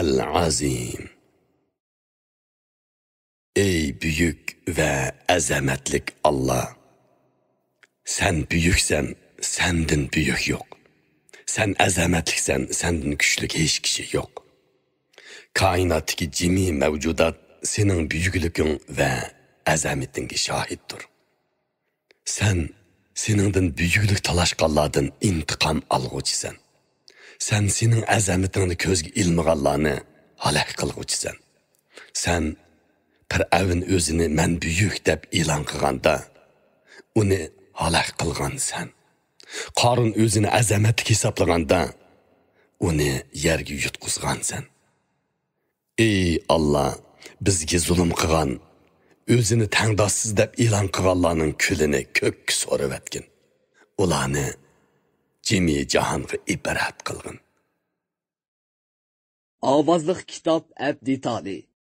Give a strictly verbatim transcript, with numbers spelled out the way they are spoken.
العظيم. ئەي بۈيۈك ۋە ئەزەمەتلىك ئاللا! سەن بۈيۈكسەن، سەندىن بۈيۈك يوق. سەن ئەزەمەتلىكسەن، سەندىن كۈچلۈك ھېچ كىشى يوق. كائىناتتىكى جىمى مەۋجۇدات سېنىڭ بۈيۈكلۈكۈڭ ۋە ئەزەمىتىڭگە شاھىتتۇر. سەن سېنىڭدىن بۈيۈكلۈك تالاشقانلاردىن ئىنتىقام ئالغۇچىسەن. سەن سېنىڭ ئەزەمىتىڭنى كۆزگە ئىلمىغانلارنى ھالاك قىلغۇچىسەن. سەن پىرئەۋن ئۆزىنى «مەن بۈيۈك» دەپ ئېلان قىلغاندا، ئۇنى ھالاك قىلغانسەن. قارۇن ئۆزىنى ئەزەمەتلىك ھېسابلىغاندا، ئۇنى يەرگە يۇتقۇزغانسەن. ئى ئاللا، بىزگە زۇلۇم قىلغان، ئۆزىنى تەڭداشسىز دەپ ئېلان قىلغانلارنىڭ كۈلىنى كۆككە سورۇۋەتكىن. ئۇلارنى جىمى جاھانغا ئىبرەت قىلغىن. ئاۋازلىق كىتاب ئەپ دېتالى.